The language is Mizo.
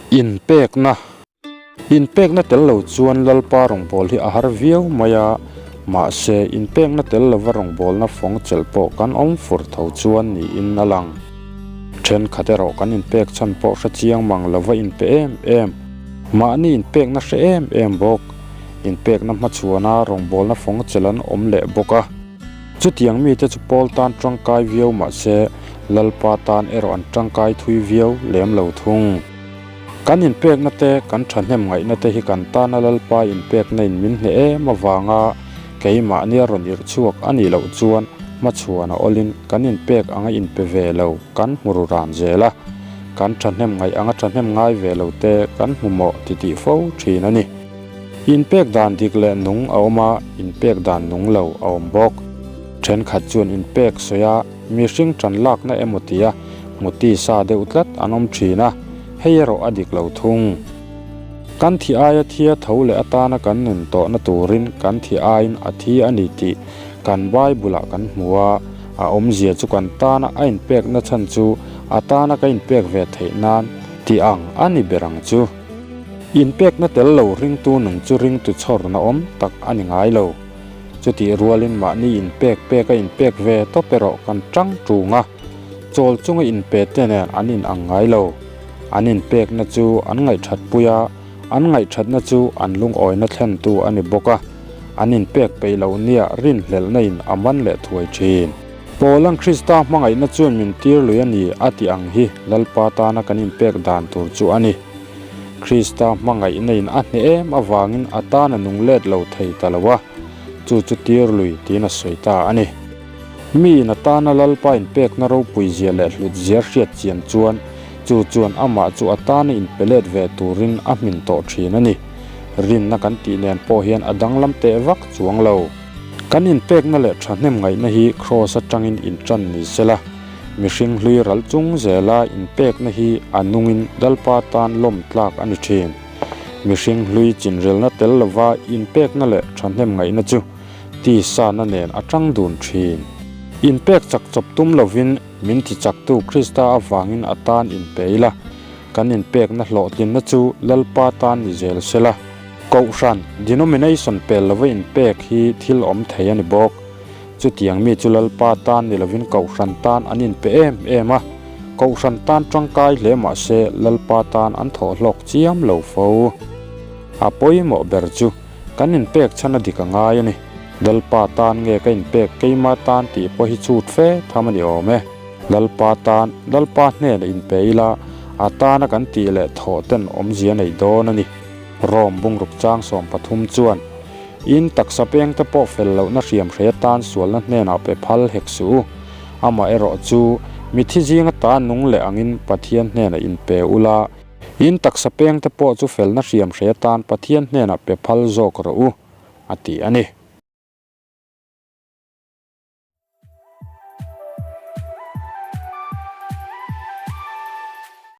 Inpekna Inpekna tel lo chuan Lalpa rawngbâwl hi a har viau mai a, mahse inpekna tel lova rawngbâwlna fawng chelh pawh kan awm fur tho chuan niin a lang. Thenkhat erawh kan inpek chhan pawh hre chiang mang lova inpe em em, mahni inpekna hre em em bawk. Inpekna hmachhuana rawngbâwlna fawng chelh an awm leh bawk a. Chutiang mite chu Paul tan tangkai viau mahse Lalpa tan erawh an tangkai thui viau lem lo thung. Kan inpekna te, kan thahnem ngaihna te hi kan tana Lalpa inpekna in min hneh em avanga keimahnia rawn irh chhuak a nih loh chuan hmachhuan a awlin kan inpek anga inpe ve lo kan hmu ru ran zel a, kan thahnem ngaih anga thahnem ngai ve lo te kan hmu mawh titih fo thin a ni. Inpek dan dik leh nung a awm a, inpek dan nung lo a awm bawk. Thenkhat chuan inpek sawi a, mihring tan lakna emaw tia hmuti sa deuh tlat an awm thin a, hei erawh a dik lo thung. Kan thi aia thia tho leh atana kan nun tawhna turin kan thi aiin a thi a ni tih kan Bible-ah kan hmu a, a awmzia chu kan tana a inpekna chhan chu a tana ka inpek ve theih nan tih ang a ni ber ang chu. Inpekna tel lo ringtu nung chu ringtu chhawrna awm tak a ni ngai lo. Chutih rualin mahni inpek pek a inpek ve tawp erawh kan tang tung a, chawl chunga inpe te nen an inang ngai lo. An inpekna chu an ngaihthatpui a, an ngaihthatna chu an lungawina thlentu a ni bawk a, an inpek peih loh nia rinhlelhna in a man leh thuai thin. Paula'n Krista hmangaihna chuan min tir lui a ni a tih ang hi Lalpa tana kan inpek dan tur chu a ni. Krista hmangaihna in a hneh em avangin a tan a nung let lo thei ta lo a, chu chu tir lui tiin a sawi ta a ni. Mi in a tana Lalpa inpekna ropui zia leh hlut zia hriat chian chuan chu chuan amah chu a tana inpe let ve turin a hmin tawh thin a ni. Rinna kan tih nen pawh hian a danglam teh vak chuang lo. Kan inpekna leh thahnem ngaihna hi Kraws atangin intan ni sela. Mihring hlui ral chung zela inpekna hi a nungin Lalpa tan lawm tlak a ni thin. Mihring hlui chinrelna tel lova inpekna leh thahnem ngaihna chu tisana nen a tang dun thin. Inpek chak chawp tum lovin min ti chaktu Krista avangin a tan inpe ila, kan inpekna hlawhtlinna chu Lalpa tan ni zel sela. Kohhran, denomination, pel lova inpek hi thil awm thei a ni bawk. Chutiang mi chu Lalpa tan ni lovin Kohhran tan an inpe em em a, Kohhran tan tangkai hle mah se Lalpa tan an thawh hlawk chiam lo fo. A pawimawh ber chu kan inpek chhan a dik a ngai a ni. Lalpa tan nge ka inpek keima tan tih pawh hi chhut fe tham a ni awm e. Lalpa tan, Lalpa hnena inpe ila a tana kan tih leh thawh ten awmzia nei dawn a ni. Rom bungruk chang 13 chuan. In taksa peng te pawh fel lohna hriam hre atan sualna hnenah pe phal hek suh u. Amaherawh chu, mithi zinga ta nung leh angin Pathian hnenah in pe ula, in taksa peng te pawh chu felna hriam hre atan Pathian hnenah pe phal zawk rawh u, a ti a ni.